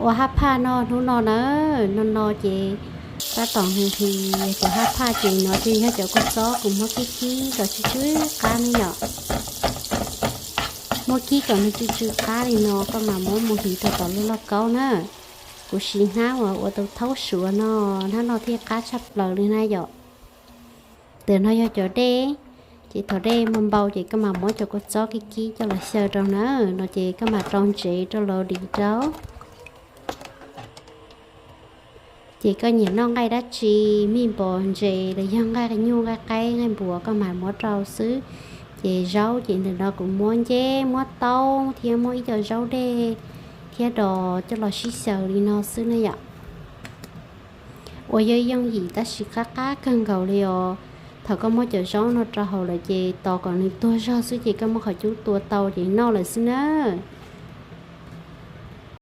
Ua hab phaj no hnub no na, no no ces tab tom hwm hwm cov hab phaj ces no ces yog cov kua txob kuv muab kib kib kom tsw tsw qab ne yom. Muab kib kom nws tsw tsw qab li no koj mam muab mus hiv rau tom lub lauj kaub na. Kuv siv hnab uas ua tau thaub suav no, hnab no thiaj qab tshaj plaws li na yom. Ntawm no yog cov dej, ces thaum dej npau npau ces koj mam muab cov kua txob kib kib coj los xyaw rau na, no ces koj mam rau ntsev rau los dim rau. Ces koj nyiam noj nqaij dab tsi, mij npos ntses los yog nqaij nyuj nqaij qaib nqaij npuas koj mam muab rau xwb. Ces zaub ces ntawm no kuv muab nceb muab taub thiab muab ib co zaub dej thiab dos coj los sib xyaw li no xwb na yom. Ua yooj yooj yim tab sis qab qab kawg nkaus li os. Thaum koj muab cov zaub no rau hauv lawm ces tos kom nws tuag zog xwb ces koj muab qhov cub tua tau ces noj lawm xwb na.